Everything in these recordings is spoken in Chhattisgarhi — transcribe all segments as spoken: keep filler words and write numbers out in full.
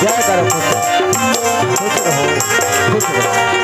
जय करो, खुश रहो, खुश रहो, खुश रहो।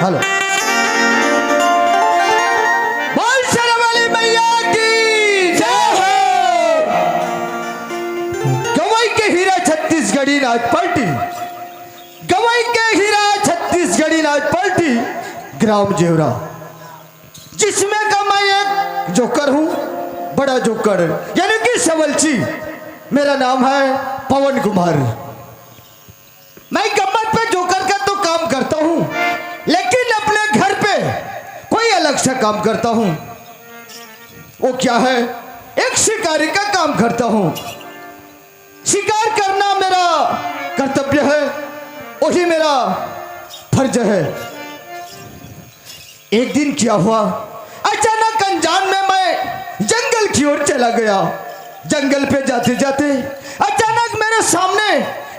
हेलो। बोल शेरावाली मैया की जय हो। गवई के हीरा छत्तीसगढ़ी नाच पार्टी, गवई के हीरा छत्तीसगढ़ी नाच पार्टी, ग्राम जेवरा, जिसमें का मैं एक जोकर हूँ, बड़ा जोकर, यानी कि सवलची। मेरा नाम है पवन कुमार। मैं गम्मत पे जोकर का तो काम करता हूँ, लेकिन अपने घर पे कोई अलग सा काम करता हूँ। वो क्या है? एक शिकारी का काम करता हूँ। शिकार करना मेरा कर्तव्य है, वही मेरा फर्ज है। एक दिन क्या हुआ, अचानक अनजान में मैं जंगल की ओर चला गया। जंगल पे जाते जाते अचानक मेरे सामने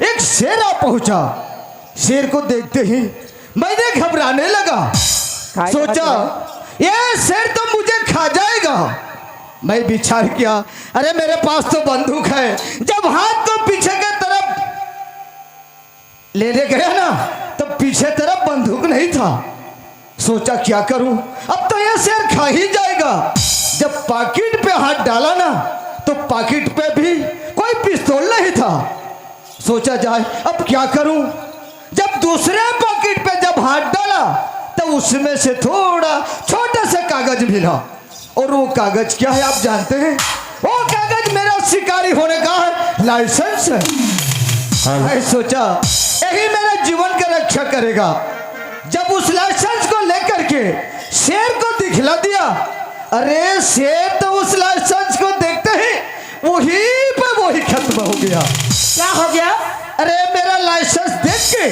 एक शेर आ पहुंचा। शेर को देखते ही मैंने घबराने लगा। काय सोचा, ये शेर तो मुझे खा जाएगा। मैं विचार किया, अरे, मेरे पास तो बंदूक है। जब हाथ को पीछे के तरफ लेने गया ना, तो पीछे तरफ बंदूक नहीं था। सोचा, क्या करूं, अब तो यह शेर खा ही जाएगा। जब पाकिट पे हाथ डाला ना, तो पाकिट पे भी कोई पिस्तौल नहीं था। सोचा जाए, अब क्या करूं। जब दूसरे पाकिट पे जब हाथ डाला, तो उसमें से थोड़ा छोटा सा कागज मिला। और वो कागज क्या है, आप जानते हैं? वो कागज मेरा शिकारी होने का लाइसेंस है। हाँ। मैं सोचा, यही मेरा जीवन का रक्षा करेगा। जब उस लाइसेंस को लेकर के शेर को दिखला दिया, अरे, शेर तो उस लाइसेंस को देखते ही वहीं पे वही खत्म हो गया। क्या हो गया? अरे, मेरा लाइसेंस देख के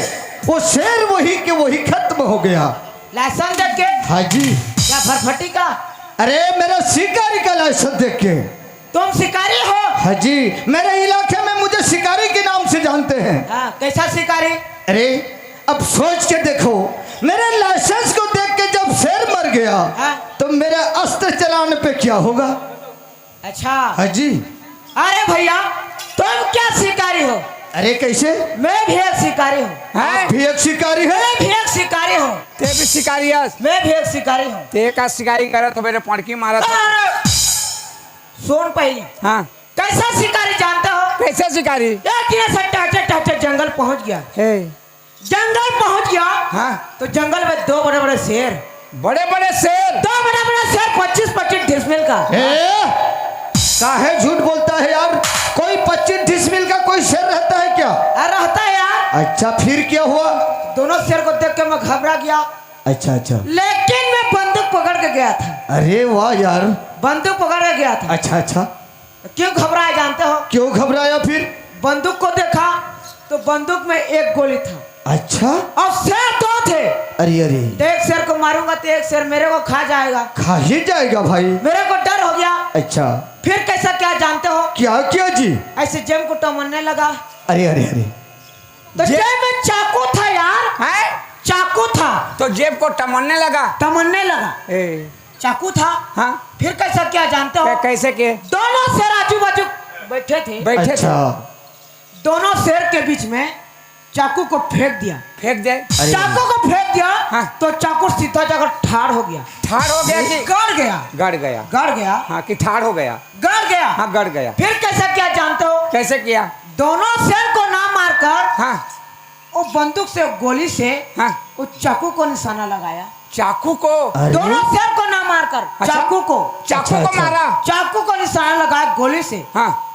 वो शेर वही के वही खत्म हो गया। लाइसेंस देख के? हाँ जी। क्या फरफटी का? अरे, मेरा शिकारी का लाइसेंस देख के। तुम शिकारी हो? हाँ जी, मेरे इलाके में मुझे शिकारी के नाम से जानते हैं। हाँ, कैसा शिकारी? अरे, अब सोच के देखो, मेरे लाइसेंस को देख के जब शेर मर गया, हाँ। तो मेरे अस्त्र चलाने पे क्या होगा? अच्छा। हाँ जी। अरे भैया, तुम क्या शिकारी हो? अरे, कैसे? मैं भी एक शिकारी हूँ। हैं? आप भी एक शिकारी है? मैं भी एक शिकारी हूँ। ते भी शिकारी हस? मैं भी एक शिकारी हूँ। ते का शिकारी करत हो, मेरे पड़की मारत हो? अरे, सुन पहले। हाँ। कैसा शिकारी जानते हो? कैसा शिकारी? एक दिन ऐसा टहलते टहलते जंगल पहुंच गया। हे। जंगल पहुंच गया। हाँ। तो जंगल में दो बड़े बड़े शेर। बड़े बड़े शेर? दो बड़े बड़े शेर, पच्चीस पच्चीस डिसमिल का। ए, काहे झूठ बोलता है यार? कोई पच्चीस डिसमिल का कोई शेर रहता है क्या? अरे, रहता है यार। अच्छा, फिर क्या हुआ? दोनों शेर को देख के मैं घबरा गया। अच्छा, अच्छा। लेकिन मैं बंदूक पकड़ के गया था। अरे वाह यार। बंदूक पकड़ के गया था। अच्छा, अच्छा। क्यों घबराया जानते हो? क्यों घबराया फिर? बंदूक को देखा तो बंदूक में एक गोली था। अच्छा। और शेर दो थे। अरे, अरे। तो एक शेर को मारूंगा तो एक शेर मेरे को खा जाएगा। खा ही जाएगा भाई। मेरे को डर हो गया। अच्छा। फिर कैसा क्या जानते हो? क्या किया जी? ऐसे जेब को टमनने लगा। अरे, अरे, अरे। तो जेब में चाकू था यार। हैं? चाकू था। तो जेब को टमनने लगा। टमनने लगा। ए। चाकू था। हाँ। फिर कैसा क्या जानते हो? कै-, कैसे किए? दोनों शेर आजू बाजू बैठे थे। बैठे थे। अच्छा। दोनों शेर के बीच में चाकू को फेंक दिया। फेंक दे। अरे। चाकू को फेंक दिया। हाँ। तो चाकू सीधा जाकर ठाड़ हो गया। ठाड़ हो गया कि गड़ गया। गड़ गया। गड़ गया। हाँ, कि ठाड़ हो गया। गड़ गया। हाँ, गड़ गया। फिर कैसा क्या जानते हो? कैसे किया? दोनों शेर को ना मारकर हाँ। वो बंदूक से, गोली से हाँ। वो चाकू को निशाना लगाया। चाकू को? अरे। दोनों शेर को ना मारकर अच्छा। चाकू को। चाकू अच्छा, को अच्छा। मारा। चाकू को निशाना लगाया गोली से। हाँ।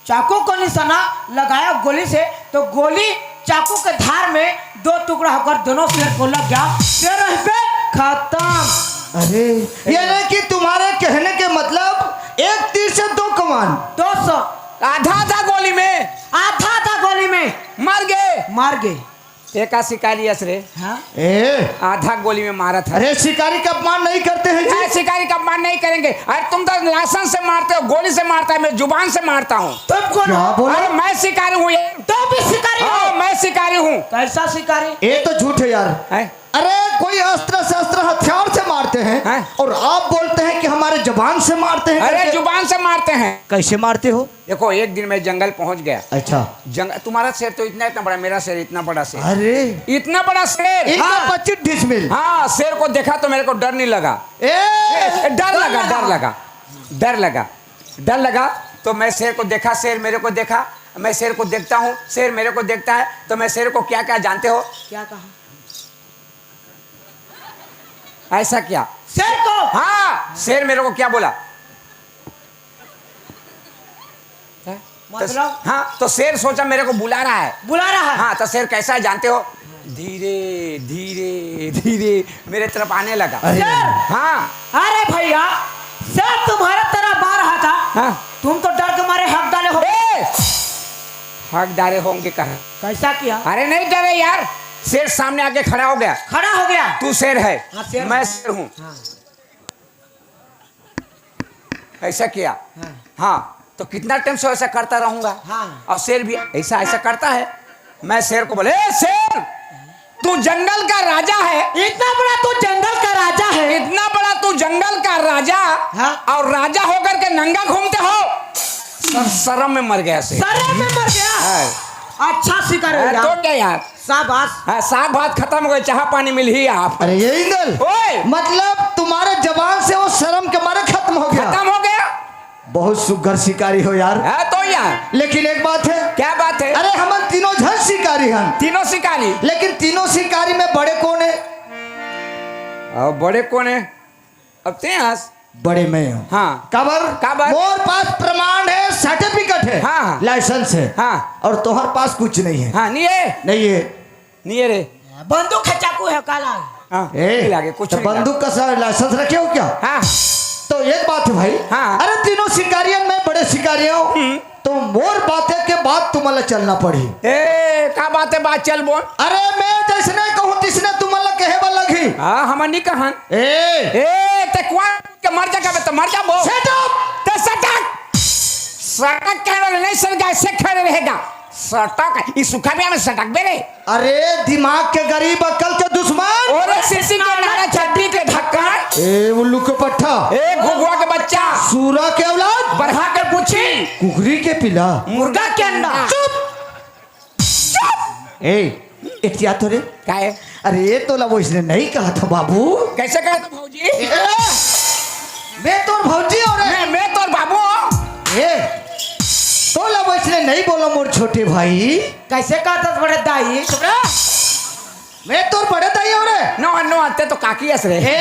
चाकू को निशाना लगाया गोली से, तो गोली चाकू के धार में दो टुकड़ा होकर दोनों शेर को लग गया। शेर वहीं पे खत्म। अरे, यानी कि तुम्हारे कहने के मतलब एक तीर से दो कमान। दो सौ। आधा आधा गोली में। आधा आधा गोली में। मर गए। मर गए। एका शिकारी अस रे। हाँ? ए। आधा गोली में मारा था। अरे, शिकारी का अपमान नहीं करते हैं जी। मैं शिकारी का अपमान नहीं करेंगे। अरे, तुम तो लाइसेंस से मारते हो, गोली से मारता है, मैं जुबान से मारता हूँ। तुम कौन क्या हो? बोला? अरे, मैं शिकारी हूँ ये। तुम भी शिकारी हो? हाँ, मैं शिकारी हूँ। कैसा शिकारी? ये तो झूठ है यार। हैं? अरे, कोई अस्त्र शस्त्र हथियार से मारते हैं हैं? और आप बोलते हैं कि हमारे जबान से मारते हैं अरे, करके। जुबान से मारते हैं। कैसे मारते हो? देखो, एक दिन मैं जंगल पहुंच गया। अच्छा। जंगल, तुम्हारा शेर तो इतना, इतना बड़ा, मेरा शेर इतना बड़ा शेर। अरे। इतना बड़ा शेर। इनका हाँ। पच्चीस डिसमिल। हाँ, शेर को देखा तो मेरे को डर नहीं लगा। ए, ए, डर डर लगा, लगा। डर लगा, डर लगा, डर लगा। तो मैं शेर को देखा, शेर मेरे को देखा, मैं शेर को देखता हूँ, शेर मेरे को देखता है, तो मैं शेर को क्या क्या जानते हो? क्या कहा? ऐसा क्या? शेर को? हाँ, शेर मेरे को क्या बोला? हैं? तो, मतलब? हाँ, तो शेर सोचा मेरे को बुला रहा है। बुला रहा है? हाँ, तो शेर कैसा है जानते हो? धीरे धीरे धीरे मेरे तरफ आने लगा। अरे। शेर? हाँ। अरे भैया, शेर तुम्हारे तरफ आ रहा था। हाँ। तुम तो डर के मारे हक डाले हो। ए! हक डाले होंगे कहा? कैसा किया? अरे, नहीं डरे यार, शेर सामने आके खड़ा हो गया। खड़ा हो गया? तू शेर है, हाँ, शेर मैं है। शेर हूँ। हाँ। ऐसा किया। हाँ। हाँ, तो कितना टाइम से ऐसा करता रहूंगा? हाँ। और शेर भी ऐसा, ऐसा करता है। मैं शेर को बोले, "ए शेर, तू जंगल का राजा है।" इतना बड़ा तू जंगल का राजा है। इतना बड़ा तू जंगल का राजा हाँ। और राजा होकर के नंगा घूमते हो? शर-, शर्म में मर गया शेर। शर्म में मर गया? हाँ। अच्छा शिकार हो हाँ, गया। तो क्या यार? शाबाश। हाँ, साग भात खत्म हो गए, चाह पानी मिल ही आप। अरे ये इंदल, ओए! मतलब तुम्हारे जबान से वो शर्म के मारे खत्म हो गया। खत्म हो गया। बहुत सुघर शिकारी हो यार। हाँ, तो यार। लेकिन एक बात है। क्या बात है? अरे हमन तीनों झन शिकारी हन। तीनों शिकारी। लेकिन तीनों शिकारी में बड़े कौन है? अब बड़े कौन है? अब ते हंस। बड़े मैं हूँ। हाँ। काबर? काबर? मोर पास प्रमाण है, सर्टिफिकेट है, हाँ, हाँ। लाइसेंस है। हाँ। और तोहर पास कुछ नहीं है। हाँ, नहीं है। नहीं है। नहीं है रे। बंदूक है, चाकू है, काला है। हाँ, ए, नहीं लागे, कुछ तो नहीं लागे। बंदूक का सर लाइसेंस रखे हो क्या? हाँ। तो एक बात है भाई। हाँ। अरे तीनों शिकारियन में बड़े शिकारी हो। हम्म। तो मोर बाते के बाद तुमला चलना पड़ी। ए, का बाते बात चल बोल? अरे मैं जैसने कहूँ तिसने तुमला कहे बर लगही। हाँ, हम नहीं कहन। ए। ए, ते कुआं के मर जा, कबे तो मर जा वो। Shut up! ते सटक। सटक कहने वाले नहीं सर, ऐसे खड़े रहेगा। सटक, इस सुखा भी हमें सटक बे रे। अरे दिमाग के गरीब, अकल के दुश्मन। और सीसी के नारा चड्डी के ढक्कन। ए उल्लू के पट्ठा। ए घुघुआ के बच्चा। सूरा के औलाद। बरहा के पूछी। कुकरी के पिला। मुर्गा के अंडा। चुप। चुप। ए, एठिया तो रे। काहे? अरे तोला वो इसने नहीं कहा था बाबू। कैसे कहा था भौजी? ए, मैं तोर भौजी हो रे। मैं, मैं तोर बाबू हूँ। ए, तोला वो इसने नहीं बोला मोर छोटे भाई। कैसे कहा था बड़े दाई? चुप रह। मैं तोर बड़े दाई हो रे। नो, नो, ते तो काकी अस रे। ए,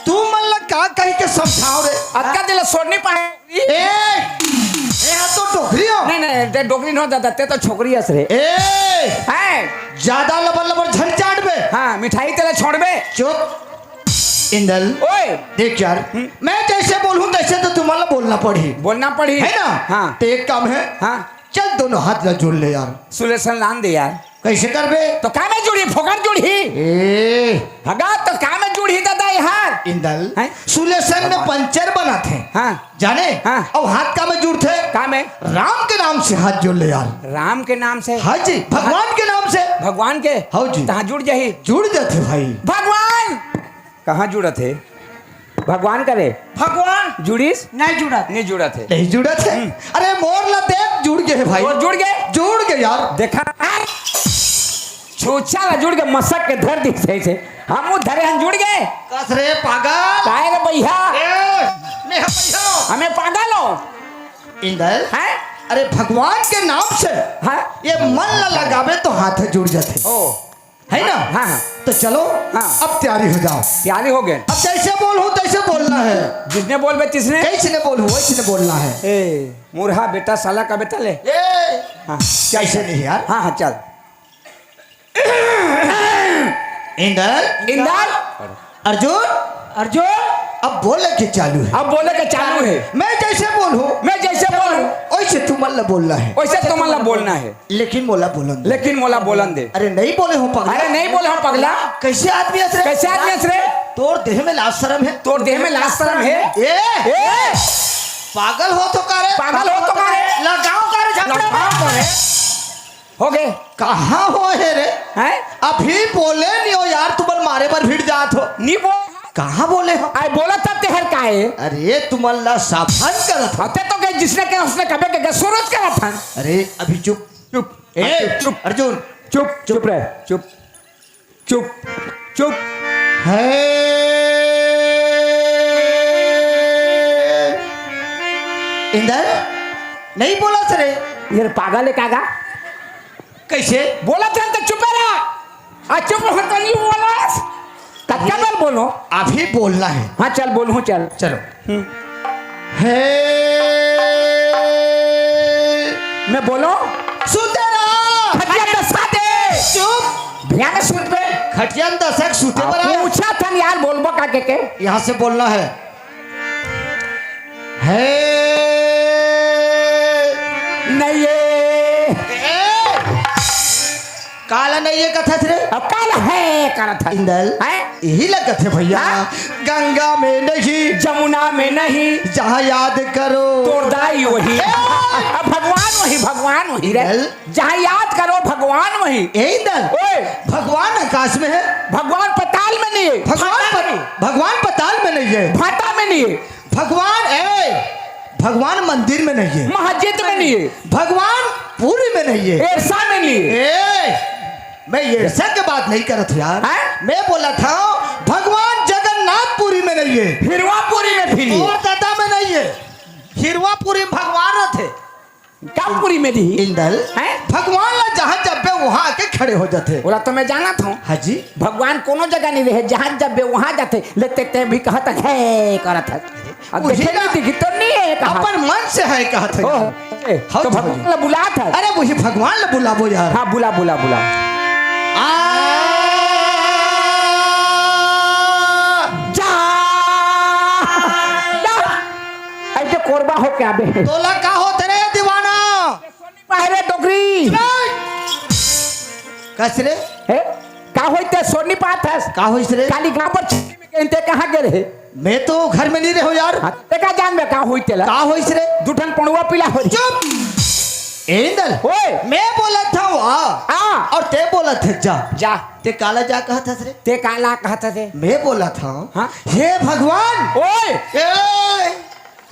तू मन ला का कही के समझाओ रे। अतका दिल सोड़ नहीं पाए। ए, ए, हाँ तो डोकरी हो। नहीं, नहीं, ते डोकरी नो दादा, ते तो छोकरी अस रे। ए, हैं? ज्यादा लबर लबर झन चाट बे। हाँ, मिठाई तेला छोड़ बे। चुप। इंदल, ओए। देख यार, हम्म। मैं जैसे बोलूं तैसे तो तुम्हाला बोलना पड़ी। बोलना पड़ी। है ना? हाँ। तो एक काम है। हाँ। चल, दोनों हाथ ला जोड़ ले यार। सुलेसन लान दे यार। कैसे करबे? तो का में जुड़ी, फोकट जुड़ी। ए। भगा तो का में जुड़ी दादा यार। इंदल, हैं? सुलेसन में पंचर बनाथे। हाँ। जाने? हाँ। अउ हाथ का में जुड़थे? का में? राम के नाम से हाथ जोड़ ले यार। राम के नाम से? हाँ जी, भगवान के नाम से। भगवान के? हाँ जी। तहाँ जुड़ जाही? जुड़ जाथे भाई। भगवान! कहाँ जुड़त हे? भगवान करे? भगवान जुड़िस? नहीं जुड़त। नहीं जुड़त हे। नहीं जुड़त हे? हम्म। अरे मोर ला देख, जुड़ गे हे भाई। मोर जुड़ गे? जुड़ गे यार। देखा, छूछा ला जुड़ गे, मसक के धर दिस हे से। हमू धरे हन, जुड़ गे। कस रे पागल। काय रे भैया? ए, मैं भैया। हमें पागल हो? इंदल। हैं? अरे भगवान के नाम से हाँ? ये मन ला लगाबे तो हाथ जुड़ जाथे। ओ। है ना? हाँ, हाँ। तो चलो, हाँ। अब तैयारी हो जाओ। तैयारी हो गए। अब जैसे बोलहूँ तैसे बोलना है। जिसने बोलबे तिसने? कैसे ने बोलहूँ वैसे ने बोलना है। ए, मुरहा बेटा, साला का बेटा ले। ए, हाँ। कैसे नहीं यार? हाँ, हाँ, चल। इंदल। इंदल। अर्जुन। अर्जुन। अब बोले के चालू है। अब बोले के चालू है। मैं जैसे बोलूं, मैं जैसे बोलूं। वैसे तुमन ला बोलना है। वैसे तुमन ला बोलना है। लेकिन मोला बोलन दे। लेकिन मोला बोलन दे। अरे नहीं बोले हो पगला। अरे नहीं बोले हो पगला। कैसे आदमी हस रे? कैसे आदमी हस रे? तोर देह में लाज शरम है? तोर देह में लाज शरम है? ए! ए! पागल हो तो का रे? पागल हो तो का रे? लगाओ का रे झगड़ा? लगाओ का रे? हो गए। कहाँ हो हे रे? हैं? अभी बोले नहीं हो यार, तुमन मारे बर भिड़ जात हो। नहीं बोल। कहाँ बोले हो? आय बोला था तेहर का है? अरे तुमन ला सावधान करत हो। अते तो गए जिसने कहा उसने कबे के गए, सुरज करत हन। अरे अभी चुप। चुप। ए, चुप। अर्जुन। चुप, चुप रहे। चुप। चुप। चुप। है। इंदर, नहीं बोलस रे। ये पागल है कागा? कैसे? बोलत हन तो चुपे रहा। आ चुप हो तो नहीं बोलस। कच्चा अरे, बोल बोलो। अभी बोलना है। हाँ, चल, बोलूँ, चल। चलो। हम्म। हे। मैं बोलो। सुते रहा। खटिया दसा दे। चुप। ध्यान से सुन बे। खटिया दसा के सुते हाँ, पर आया। पूछा था यार, बोलबो का के, के? यहाँ से बोलना है। हे। नहीं ये। ए। काला नहीं ये कथत रे? अब काला है करत है। इंदल, हैं? यही लगत है भैया। हाँ? गंगा में नहीं। जमुना में नहीं। जहाँ याद करो। तोर दाई वही। ए! अब भगवान वही, भगवान वही रे। इंदल। जहाँ याद करो, भगवान वही। ए इंदल, ओए। भगवान आकाश में है। भगवान पताल में नहीं है। भगवान भाटा पत-, में नहीं। भगवान पताल में नहीं है। भाटा में नहीं है। भगवान, ए, भगवान मंदिर में नहीं है। मस्जिद में नहीं है। भगवान पूरी में नहीं है। एरसा में नहीं है। ए, मैं एरसा के बात नहीं करत हूँ यार। हैं? मैं बोलत हूँ भगवान जगन्नाथपुरी में नहीं है। हिरवापुरी में फिर नहीं है। और दादा में नहीं है। हिरवापुरी में भगवान रथे। का पुरी में नहीं? इंदल, हैं? भगवान ला जहाँ जब्बे वहाँ आके खड़े हो जाथे। बोला तो मैं जानत हूँ। हाँ जी। भगवान कोनो जगह नहीं रहे, जहाँ जब्बे वहाँ जाथे। लेते ते भी कहत है करत है। अब उही देखे ना, नहीं दिखी तो नहीं है कहा। अपन मन से है कहत है। ओ, ए, हाँ तो जी, हाँ भगवान जी। ला बुलात है। अरे वही भगवान ला बुलाबो यार। हाँ, बुला, बुला, बुला। आ। जा। जा। ऐसे कोरबा हो क्या बे? तोला का होत रे दीवाना? सोनी पाहे रे डोकरी। कस रे? हे? का होई ते सोनी पात हस? का होइस रे? काली गांव पर छुट्टी में गए ते कहाँ गए रहे? मैं तो घर में नहीं रहो यार। हाँ, ते का जान में का होई तेला? का होइस रे? दू ठन पड़ुआ पीला हो रे। चुप। ए इंदल, ओए। मैं बोलत हूँ आ। आ। और ते बोलत है जा। जा। ते काला जा कहत हस रे? ते काला कहत हस रे? मैं बोलत हूँ। हाँ। हे भगवान। ओए। ए,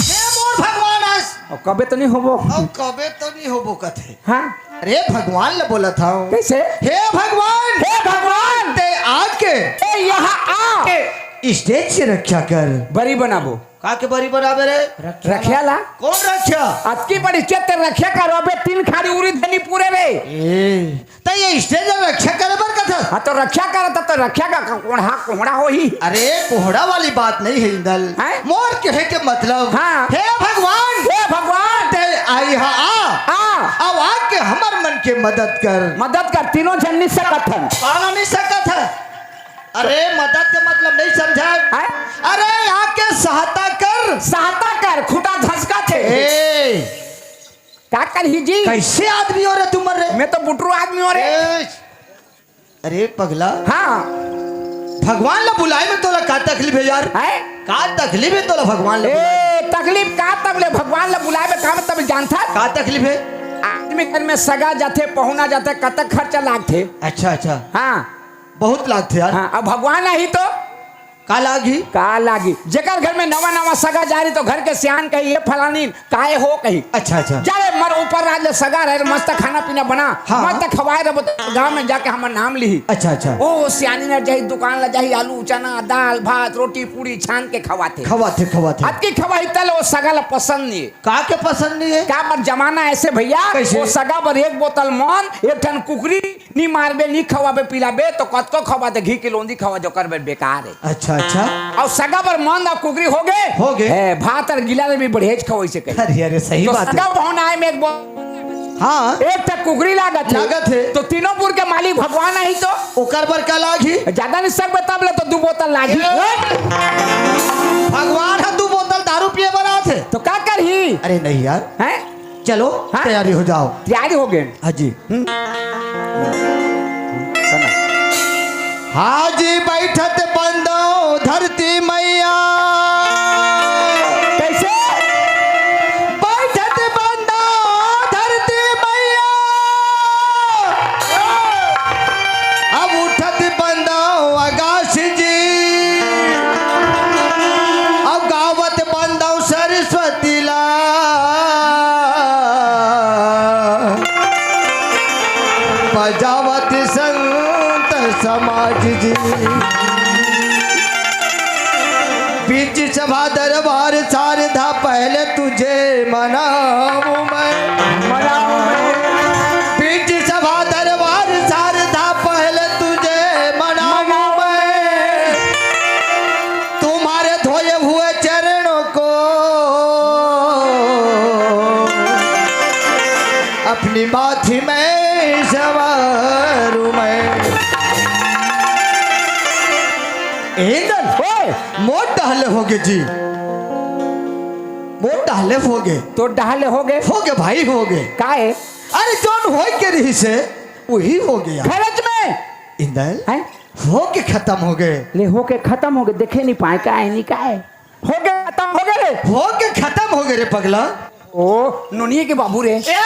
हे मोर भगवान अस। अब कबे तो नहीं होबो। अब कबे तो नहीं होबो कथे। हाँ। अरे भगवान ला बोलत हूँ। कैसे? हे भगवान। हे भगवान। ते आके। ए यहाँ आ। के stage से रक्षा कर। बरी बनाबो। का के बरी बनाबे रे? रखिया ला। कौन रक्षा? अतकी बड़ी चेत रक्षा करो बे, तीन खाड़ी उरी धनी पूरे रे। ए, त ये stage ला रक्षा करे बर कथा? हाँ, तो रक्षा करत त रक्षा का कोहड़ा, कोहड़ा होही। अरे, कोहड़ा वाली बात नहीं है इंदल। हैं? मोर कहे के मतलब, हाँ। हे भगवान, हे भगवान। ते आई हा आ। आ। अब आके हमर मन के मदद कर। मदद कर, तीनों झन नहीं सकत हन। काला नहीं सकत है। अरे, मदद के मतलब नहीं समझा। हैं? अरे, आके सहायता कर। सहायता कर, खूंटा धसका थे। ए, का करही जी? कैसे आदमी हो रे तुमन रे? मैं तो बुटरू आदमी हो रे। ए, अरे पगला। हाँ। भगवान ला बुलाए में तोला का तकलीफ हे यार? हैं? का तकलीफ हे तोला भगवान ला बुलाए? ए, तकलीफ का तकलीफ? भगवान ला बुलाए में का मतलब जानथस? का तकलीफ हे? आदमी घर में सगा जाथे, पहुना जाथे, कतक खर्चा लागथे। अच्छा, अच्छा। हाँ। बहुत लागथे यार। हाँ, अब भगवान आही तो? का लागी? का लागी? जेकर घर में नवा नवा सगा जा रही तो घर के सियान कही, "ये फलानी, काय हो?" कही। अच्छा, अच्छा। जा रे, मर ऊपर राज ले सगा रहे, मस्त खाना पीना बना, हाँ। मस्त खवाए रहे, गांव में जाके हमर नाम लिही। अच्छा, अच्छा। ओ सियानी न जाही, दुकान ला जाही, आलू, चना, दाल, भात, रोटी, पूरी छान के खवाथे। खवाथे, खवाथे। अतकी खवाही तले ओ सगा ला पसंद नहीं हे। का के पसंद नहीं हे? का बर जमाना ऐसे भैया, कैसे? ओ सगा बर एक बोतल मौन, एक ठन कुकरी, नी मारबे, नी खवाबे पिलाबे, तो कतको खवा दे, घी के लोंदी खवा जो करबे, बेकार हे। अच्छा, अच्छा। अउ सगा बर मौन अउ कुकरी होगे? होगे। हे, भात अउ गिला ले भी बढ़ेच खवई से कही। अरे, अरे, सही तो बात हे। सगा पहुना आए में एक बोतल हाँ। एक ठक कुकरी लागत हे। लागत हे। तो तीनों पुर के मालिक भगवान आही तो? ओकर बर का लागही? ज्यादा नहीं सकबे तब ले तो दू बोतल लागही। ए! भगवान ह दू बोतल दारू पिए बर आथे। तो का करही? अरे नहीं यार। हैं? चलो, हाँ? तैयारी हो जाओ। तैयारी हो गए। हाँ जी। हम्म। हाँ जी, बैठत बंदो धरती मैया। कैसे? बैठत बंदो धरती मैया। अब उठत बंदो आकाश जी। अब गावत बंदो सरस्वती ला। बजावत संत समाज जी। बीच सभा दरबार शारदा पहले तुझे मनाऊं मैं। मनाऊं मैं। बीच सभा दरबार शारदा पहले तुझे मनाऊं मैं। तुम्हारे धोए हुए चरणों को अपनी माथी में संवारूं मैं। इंदल, ओए! मोर डहले होगे जी, मोर डहले होगे। तो डहले होगे? होगे भाई, होगे। काहे? अरे, जोन होय के रहिसे, वही होगे यार। खरच में? इंदल, हैं? होके खतम होगे। ले, होके खतम होगे, देखे नहीं पाए, काहे नहीं, काहे? होके खतम होगे रे। होके खतम होगे रे पगला। ओ, नोनिये के बाबू रे। ए,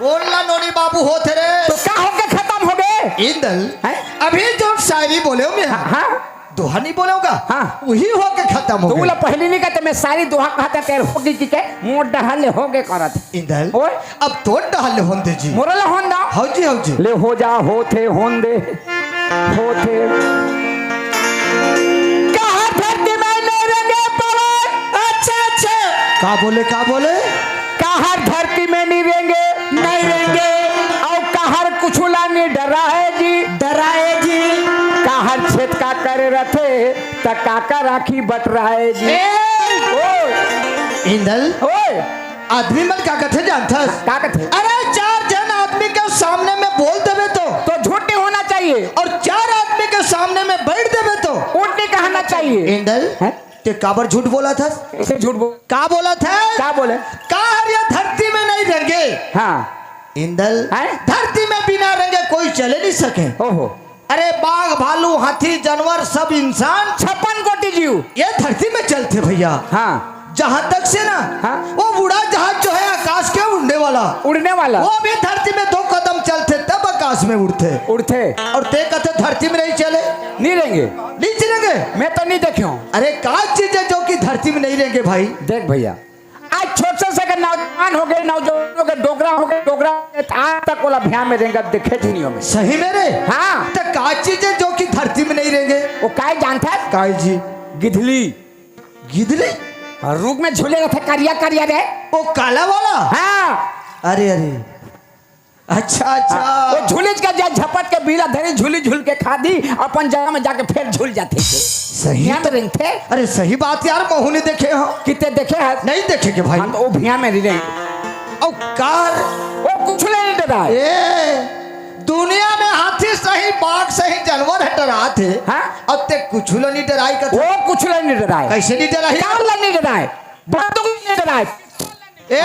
कोन ला नोनी बाबू होथे रे? तो का होके खतम होगे? इंदल, हैं? अभी जो शायरी बोले हो मैं, हाँ, हाँ। दोहा नहीं बोले होगा? हाँ। वही होके खतम तो होगे। ओला पहली नहीं कहते, मैं सारी दोहा कहते तेरे होगी की के, मोर डहले होगे करत। इंदल, ओए। अब तोर डहले होन दे जी। मोर ला होन दा। हौ जी, हौ जी। ले हो जा, होथे, होन दे। होथे। कहर धरती में नहीं रेंगे पवन। अच्छा, अच्छा। का बोले, का बोले? कहर धरती में नहीं रेंगे। नहीं रेंगे। अउ कहर कुछु ला नहीं डराए जी। डराए जी। कहर छेद का करे रथे, त काकर आँखी बटराए जी। ए! ओए। इंदल। ओए। आदमी मन का कथे जानथस? का कथे? अरे, चार झन आदमी के सामने में बोल देबे तो। तो झूठ नहीं होना चाहिए। अउ चार आदमी के सामने में बैठ देबे तो। उल्टी कहना चाहिए। इंदल, हैं? ते काबर झूठ बोलथस? कैसे झूठ बोल? का बोलथस? का बोले? कहर ये धरती में नहीं रेंगे। हाँ। इंदल, हैं? धरती में बिना रेंगे कोई चले नहीं सके। ओहो। अरे बाघ, भालू, हाथी, जानवर, सब इंसान छप्पन कोटि जीव। ये धरती में चलथे भैया। हाँ। जहाँ तक से ना, हाँ। वो उड़ा जहाज जो है आकाश के उड़ने वाला, उड़ने वाला। वो भी धरती में दो कदम चलथे तब आकाश में उड़थे। उड़थे। अउ ते कथे धरती में नहीं चले। नहीं रेंगे। नहीं चलेंगे। मैं तो नहीं देखे हूँ। अरे का चीज है जो कि धरती में नहीं रेंगे भाई? देख भैया, आज छोटे से अगर नौजवान होगे, नौजवान होगे, डोकरा होगे, डोकरा होगे, त आज तक ओला भुइयां में रेंगत देखे झिनियो में। सही में रे? हाँ। त का चीज है जो कि धरती में नहीं रेंगे? वो काय जानथस? काय जी? गिधली। गिधली? अउ रूख में झूले रथे करिया करिया रे। वो काला वाला? हाँ। अरे, अरे। अच्छा, अच्छा। हाँ, वो झूलिच के जा झपट के बीला धरी, झूली झूल के खा दी, अपन जगह में जाके फेर झूल जाथे। सही भुइयां तो में रेंगथे। अरे सही बात यार, महूं नहीं देखे हंव। किते देखे हस? नहीं देखे के भाई। हाँ, तो वो भुइयां में रेंगे। अउ कहर? वो कुछु ले नहीं डराय। ए, दुनिया में हाथी सही, बाघ सही, जानवर ह डराथे। हाँ? अउ ते कुछु ले नहीं डराय कथे। वो कुछु ले नहीं डराय। कैसे नहीं डराय? काबर ले नहीं डराय? बंदूक ले नहीं डराय। ए,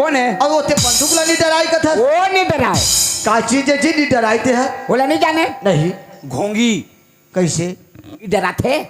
कोन हे? अउ ओते बंदूक ला नी डराय कथस। वो नी डराय। का चीज हे जी नी डराय ते ह? ओला नी जाने। नहीं। घोंगी। कइसे? नी डराथे।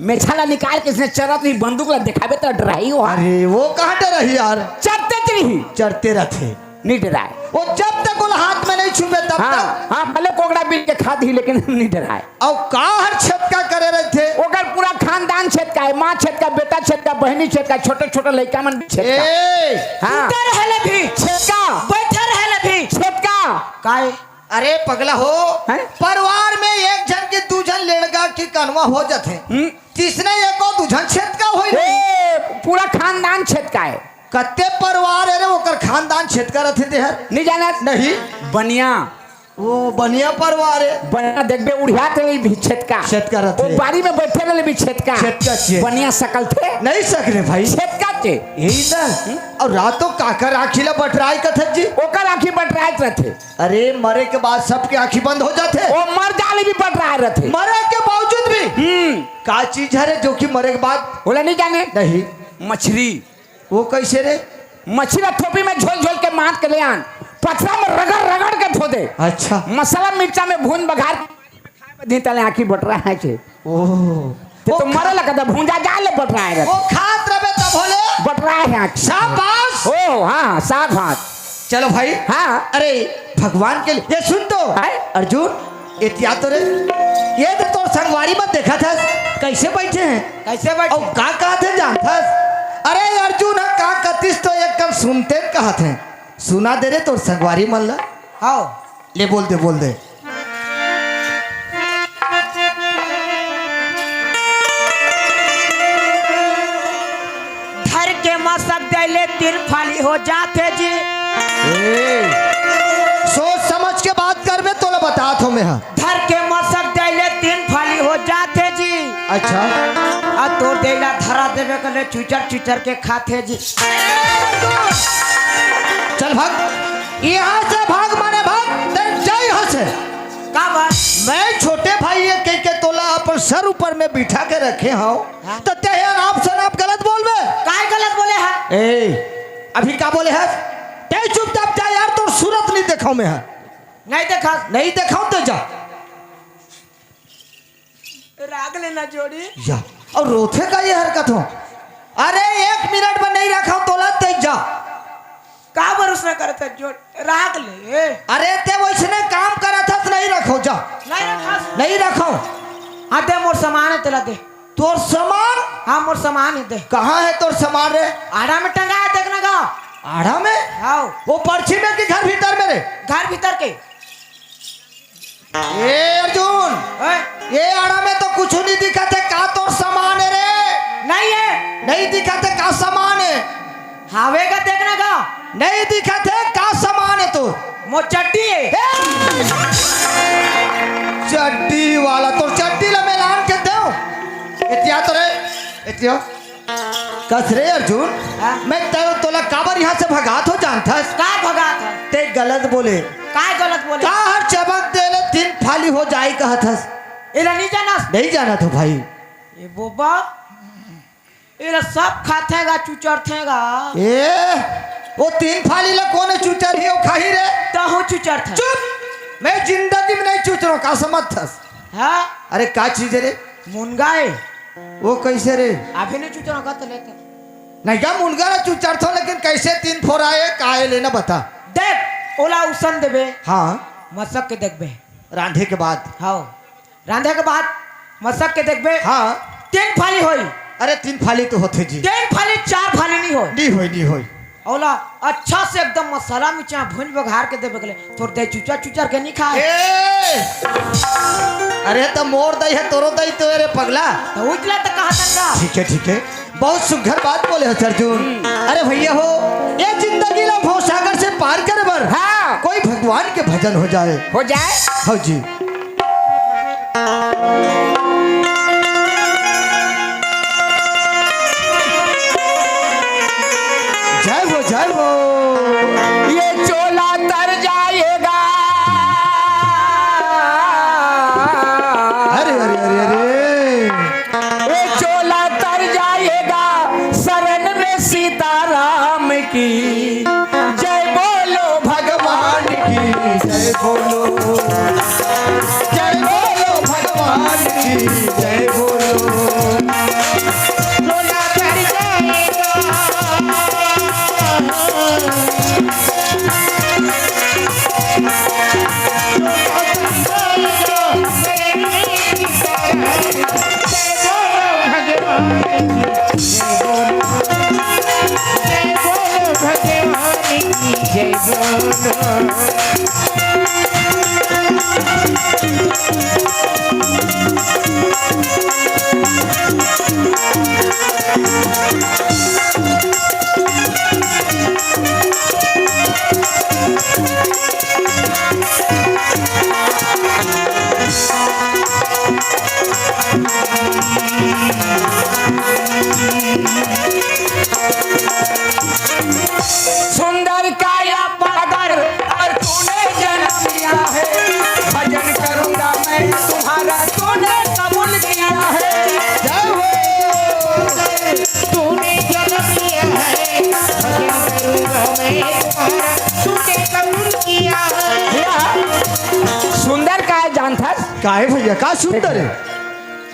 मेछा ला निकाल के इसने चरत रही, बंदूक ला देखाबे त डराही वो। अरे, वो कहाँ डराही यार? चरते रही। चरते रथे। नी डराय। वो जब तक ओला हाथ में नहीं छूबे तब हाँ, तक। हाँ, भले कोगड़ा बिल के खा दी, लेकिन नी डराय। अउ का हर छेतका करे रथे? ओकर पूरा खानदान छेतका हे, माँ छेतका, बेटा छेतका, बहिनी छेतका, छोटे-छोटे लइका मन भी छेतका। ए! हाँ। सुते रहे ले भी। छेतका। बैठे रहे ले भी। छेतका। काय? अरे पगला हो, हैं? परिवार में एक झन के दू झन लेड़गा के कनवा हो जाथे। हम्म। तइसने एको दू झन छेतका होही नहीं। ए, पूरा खानदान छेतका हे। कते परिवार हे रे, ओकर खानदान छेतका रथे तेहर? नहीं जानत? नहीं। बनिया। वो बनिया परिवार हे। बनिया देखबे, उड़ियात रही भी छेतका। छेतका रथे। वो बारी में बैठे रहे भी छेतका। छेतका छे। बनिया सकल थे? नहीं सकले भाई। छेतका थे। यही ना। हम्म? अउ रातो काकर आँखी ला बटराय कथस जी? ओकर आँखी बटराय रथे। अरे, मरे के बाद सबके आँखी बंद हो जाथे। वो मर जाले भी बटराय रथे। मरे के बावजूद भी? हम्म। का चीज हे रे, जो कि मरे के बाद? ओला नहीं जाने। नहीं। मछरी। वो कइसे रे? मछरी ला थोपी में झोल झोल के मार के ले आन, पथरा में रगड़ रगड़ के धो दे। अच्छा। मसाला मिर्चा में भून बघार के खाए में दिन तले आँखी बटराय हे। ओह। ते तो वो मरे खा- लगा था, भूंजा जाले बटराय हे। वो खात रहे तब होले। बटराय हे आँखी। शाबाश। ओ, हाँ, साग भात। चलो भाई। हाँ। अरे, भगवान के लिए, ये सुन तो। हैं? अर्जुन, एतिया तो रे, ये तो तोर संगवारी मन देखत हस, कइसे बैठे हे? कइसे बैठे? अउ का कहत हे जानत हस? अरे अर्जुन, हाँ, का कतिस तो एक कन सुनते कहत हे। सुना दे रे तोर संगवारी मन ला। हाँ। ले बोल दे, बोल दे। धर के मसक देले तीन फाली हो जाथे जी। ए, सोच समझ के बात करबे, तोला बतात हों मैं हा। धर के मसक देले तीन फाली हो जाथे जी। अच्छा। आ तोर देला धरा देबे कहले चुचर चुचर के खाथे जी। चल भाग, यहाँ से भाग, माने भाग, तैं जा यहाँ से। का बात? मैं छोटे भाई ये कह के तोला अपन सर ऊपर में बिठा के रखे हूँ, हाँ। तो तैं अनाप शनाप गलत बोलबे। काय गलत बोले हे? ए, अभी का बोले हस? तैं चुपचाप जा यार, तोर सूरत नहीं देखाऊं मैं हा। नहीं देखा। नहीं देखाऊं तो जा। राख लेना जोड़ी। या, अउ रोथे का ये हरकत हो? अरे, एक मिनट में नहीं रखा तोला, तैं जा। का भरोसा करत हे जोड़, राख ले। अरे, तैं वइसने काम करत हस, नहीं रखो, जा। नहीं रखा। नहीं रखो। हाँ, दे मोर सामान हे, तेला दे। तोर सामान? हाँ, मोर सामान हे, दे। कहाँ हे तोर सामान रे? आड़ा में टंगा हे, देखना गा। आड़ा में? हाँ। वो पर्ची में कि घर भीतर में रे? घर भीतर के। ए अर्जुन, हैं? ये आड़ा में तो कुछु नहीं दिखत हे, का तोर सामान हे रे? नहीं हे। नहीं दिखत हे, का सामान हे? हावे का देखना का? नहीं दिखत हे, का सामान हे तोर? मोर चड्डी हे। ए! चड्डी वाला, तोर चड्डी ला मैं लान के देव। एतिया तो रे, एतिया। कस रे अर्जुन, हाँ? मैं तैं तोला काबर यहाँ से भगात हों जानत हस? का भगात हस? तैं गलत बोले। काय गलत बोले? का हर चबक देले तीन फाली हो जाय कहत हस? एला नहीं जानस? नहीं जानत हों भाई। ए बोबा, एला सब खाथे गा, चुचरथे गा। ए, वो तीन फाली ला कोन चुचरही, वो खाही रे? तहूँ चुचरथे। चुप! मैं जिंदगी में नहीं चुचरों, का समझथस? हाँ? अरे का चीज हे रे? मुनगा हे। वो कइसे रे? अभी नहीं चुचरों का तो लेते। नहीं का मुनगा ला चुचरथों, लेकिन कइसे तीन फोरा हे, का हे लेना बता। देख, ओला उसन देबे। हाँ। मसक के देखबे। रांधे के बाद। हाँ। रांधे के बाद मसक के देखबे। हाँ। तीन फाली होई। अरे तीन फाली तो होथे जी। तीन फाली, चार फाली नहीं होई। नहीं होई, नहीं होई। ओला अच्छा से एकदम मसाला मिर्चा भूंज बघार के देबे के ले। तोर दई चुचर चुचर के नहीं खाय। ए! अरे त मोर दई हे, तोरो दई तो हे रे पगला। त उजला त कहा तंगा। ठीक हे, ठीक हे। बहुत सुघर बात बोले हस अर्जुन। अरे भइया हो, ये जिंदगी ला भवसागर से पार करे बर हाँ। कोई भगवान के भजन हो जाय। हो जाय। हो जी। जय हो, जय हो। ये चोला तर जाएगा। अरे, अरे, अरे, अरे। ये चोला तर जाएगा, शरण में सीताराम की जय बोलो, भगवान की जय बोलो, जय बोलो, भगवान की जय बोलो। सुंदर काया पाकर और तूने जन्म लिया है, भजन करूंगा मैं तुम्हारा, तूने कबूल किया है। जय हो। तूने जन्म लिया है, भजन करूंगा मैं तुम्हारा, तूने कबूल किया है। भैया, सुंदर काया जानथस? काहे भैया, का सुंदर है?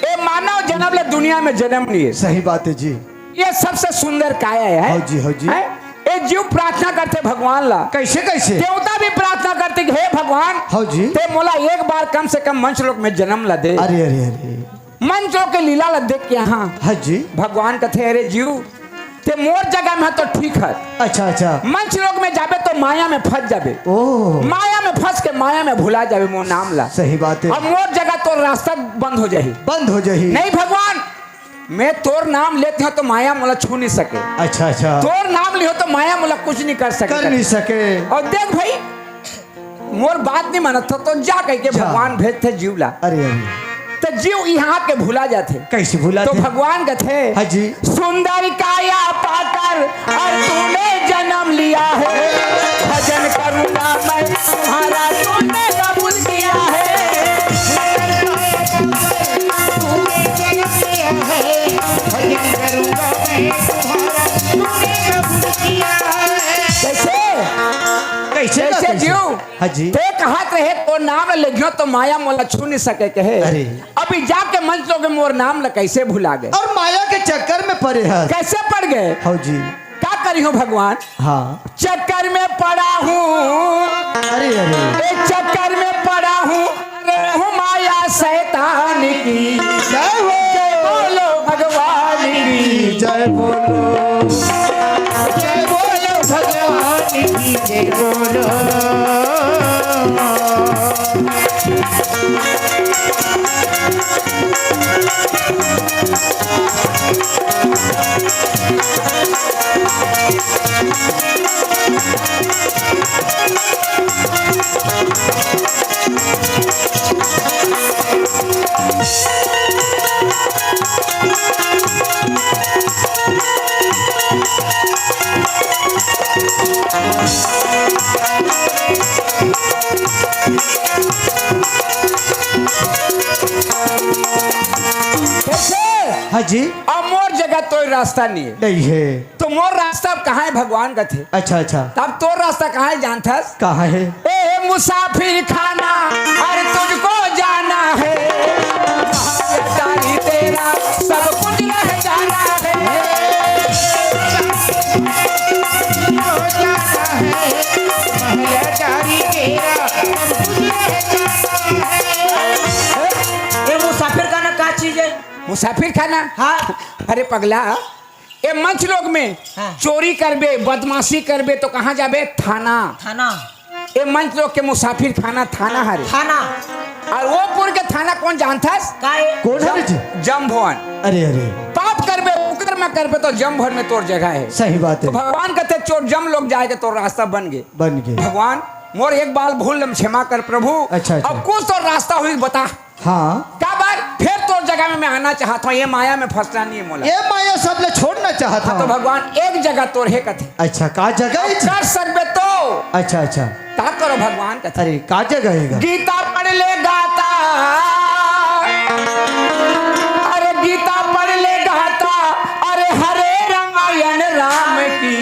ए मानव जन्म ले दुनिया में जन्म लिए। सही बात है जी। ये सबसे सुंदर काया है। हाँ जी, हाँ जी। हैं? ए जीव प्रार्थना करथे भगवान ला। कैसे, कैसे? देवता भी प्रार्थना करथे कि हे भगवान, हाँ जी। ते मोला एक बार कम से कम मंच लोक में जन्म ला दे। अरे, अरे, अरे। मंच लोक के लीला ला देख के, हाँ। हाँ जी। भगवान कथे, अरे जीव, ते मोर जगह में तो ठीक है। अच्छा, अच्छा। मंच लोक में जाबे तो माया में फंस जाबे। ओह। माया में फंस के माया में भुला जाबे मोर नाम ला। सही बात है। और मोर जगह तोर रास्ता बंद हो जाही। बंद हो जाही। नहीं भगवान, मैं तोर नाम लेत हंव तो माया मोला छू नहीं सके। अच्छा, अच्छा। तोर नाम लिहो तो माया मोला कुछ नहीं कर सके। कर नहीं सके। और देख भाई, मोर बात नहीं मानत हो तो जा कह के जा। भगवान भेजथे जीव ला। अरे, अरे। तो जीव यहाँ के भुला जाथे। कैसे भुला तो थे? भगवान कथे, हाँ जी। सुंदर काया पाकर और तूने जन्म लिया है, भजन करूंगा मैं तुम्हारा, तूने कबूल किया है। कैसे? कैसे ना, कैसे कैसे? जीव? हाँ जी। ते कहत रहे, तोर नाम ल लेगियो तो माया मोला छू नहीं सके कहे। अरे। अभी जाके मंच लोग मोर नाम ल कैसे भुला गए? और माया के चक्कर में पड़े हस। कैसे पड़ गए? हाँ जी। का करी हो भगवान? हाँ। चक्कर में पड़ा हूँ। अरे, अरे। ए चक्कर में पड़ा हूँ। अरे हूँ माया शैतान की। जय हो। जय बोलो भगवान की। जय बोलो। जय बोलो भगवान की। जय बोलो। कैसे? हाँ जी। अब मोर जगह तोर रास्ता नहीं है। नहीं है। तो मोर रास्ता अब कहाँ है भगवान कथे? अच्छा, अच्छा। तब तोर रास्ता कहाँ है जानथस? कहाँ है? ए मुसाफिर खाना, अरे तुझको जाना है। महल अटारी तेरा सब कुछ रह जाना है। महल अटारी तेरा सब कुछ रह जाना है। ए मुसाफिर खाना का चीज है? मुसाफिर खाना? हाँ। अरे पगला, ए मंच लोक में हाँ। चोरी करबे, बदमाशी करबे तो कहाँ जाबे? थाना। थाना। ए मंच लोक के मुसाफिर खाना थाना हरे। थाना। और वो पुर के थाना कौन जानथस? का है? कौन हरे जी? जम भवन। अरे, अरे। पाप करबे, कुकर्म करबे तो जम भवन में तोर जगह है। सही बात है। तो भगवान कथे चोर जम लोक जाए के तोर रास्ता बन गए। बन गए। भगवान मोर एक बार भूल ल क्षमा कर प्रभु। अच्छा, अच्छा। अब कुछ तो रास्ता हुई बता। हाँ। काबर? फेर तोर जगह में मैं आना चाहत हूँ, ये माया में फंसना नहीं है मोला। ये माया सब ल छोड़ना चाहत हूँ। हाँ, तो भगवान एक जगह तोर हे कथे। अच्छा, का जगह है? कर सकबे तो। अच्छा, अच्छा। का करो भगवान कथे। अरे, का जगह है? गीता पढ़ ले गाता, अरे गीता पढ़ ले गाता, अरे हरे रामायण राम की।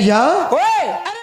क्या?